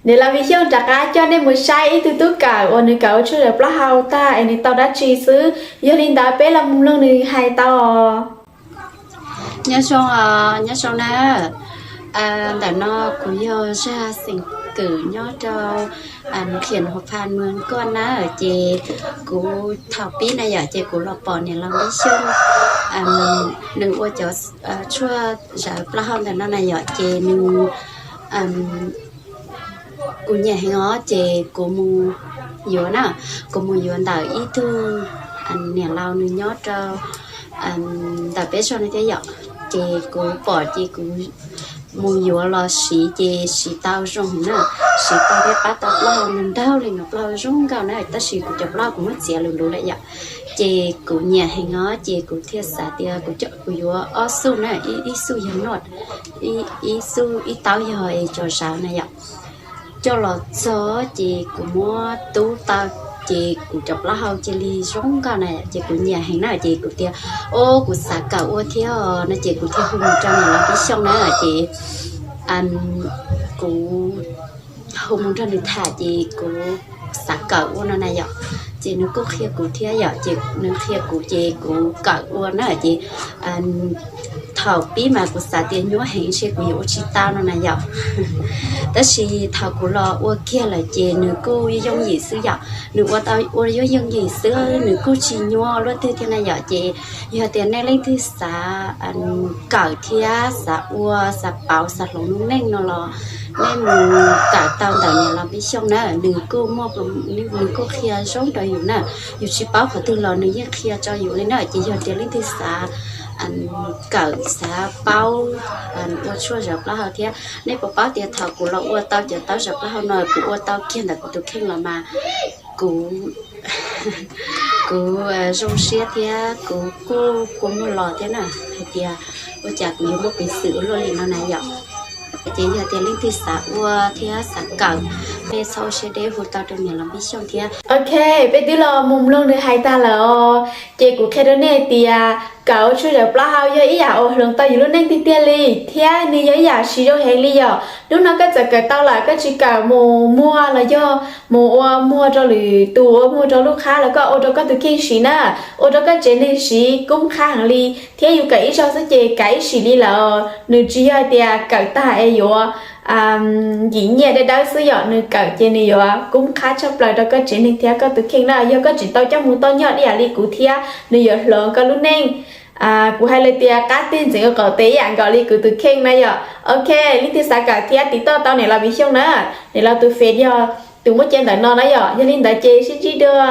Niam laus Viv Xyooj rov qab coj nej mus saib ib tug tub kawm uas nws kawm ua tshuaj zawm plaub hau tag es nws tau dab tsi xwb. Yog li ntawd peb los mus mloog nws hais tau. Nyob zoo, nyob zoo na. Ntawm no kuv yog Zaj Xeem Kwm nyob rau Khiam Huv Phan Mws Kuaj na. Ces kuv thaum pib na yom, ces kuv los pom niam laus Viv Xyooj nws ua cov tshuaj zawm plaub hau ntawm no na yom, ces nws kuv nyiam heev os, ces kuv mus yuav na, kuv mus yuav ntawm ib tug niam laus nws nyob rau ntawm peb zos no thiab yom. Ces kuv pom ces kuv mus yuav los siv ces siv tau zoo na, siv tau thiab pab tau plaub hau nraug li no, plaub hau zoo nkauj na, tab sis kuv cov plaub hau kuv muab txiav lus lus lawm yom. Ces kuv nyiam heev os, ces kuv thiaj xav tias kuv yuav ob xuj na, ib xuj yog noj, ib xuj ib taub yog es tso zawv na yom. Coj los txog ces kuv muab tub tau, ces kuv cov plaub hau cia li zoo nkauj na, ces kuv nyiam heev na, ces kuv tias, o, kuv xav kawm ua thiab no, ces kuv thiaj hu mus rau niam laus Viv Xyooj na, ces kuv hu mus nrog nws tham ces kuv xav kawm ua no na yom. Ces nws kuj qhia kuv thiab yom, ces nws qhia kuv ces kuv kawm ua na, ces thaum pib mas kuv xav tias nyuaj heev ntshe kuv yuav ua tsis tau no na yom. Tab sis thaum kuv los ua kiag lawm ces nws kuj yooj yim xwb yom, nws ua tau ua yooj yooj yim xwb, nws kuj tsis nyuaj luaj twg thiab na yom. Ces yog tias nej leej twg xav kawm thiab xav ua, xav pauv, xav hloov lub neej no los nej mus kawm tau ntawm niam laus Viv Xyooj na, nws kuj muaj, nws kuj qhia zoo rau yus na. Yus tsis paub qhov twg los nws yeej qhia rau yus li na. Ces yog tias leej twg xav kawm, xav paub ua tshuaj zawm plaub hau thiab, nej puas paub tias thaum kuv los ua tau cov taub zawm plaub hau no, kuv ua tau kiag ntawm kuv tus kheej los mas kuv, kuv zoo siab thiab kuv kuj kua muag los thiab na, hais tias ua cas kuv yuav muaj peev xwm ua luaj li no na yom. Ces yog tias leej twg xav ua thiab xav kawm, peb txhob ua siab deb, hu tau rau niam laus Viv Xyooj thiab. Ok, peb twb los mus mloog nws hais tag lawm os. Ces kuv qhia rau nej tias kawm ua tshuaj zawm plaub hau yog ib yam uas hloov tau yus lub neej tiag tiag li, thiab nws yog ib yam siv zoo heev li yom. Hnub no koj txawm kawm tau lawm, koj tsis kawm mus muag los yog mus ua muag rau lwm tus, ua muag rau lub qhab los koj ua rau koj tus kheej siv na, ua rau koj tsev neeg siv kub qhab heev li. Thiab yus kawm ib zaug xwb ces kav ib sim li lawm. Nws tsis yog tias kawm tag es yuav yim nyiaj dawb dawb xwb yom, nws kawm ces nws yuav kub qhab tshaj plaws rau koj tsev neeg thiab koj tus kheej na. Yog koj tsis tau coj mus toj nyoj ib yam li kuv thiab, nws yuav hloov koj lub neej. Kuv hais lawm tias qab twg ntxeev qaum tes ib yam nkaus li kuv tus kheej na yom. Ok, leej twg xav kawm thiab tiv toj tau niam laus Viv Xyooj na, niam laus tus Face yog tus muaj cia ntawm no na yom. Yog li ntawd ces sib ntsib dua.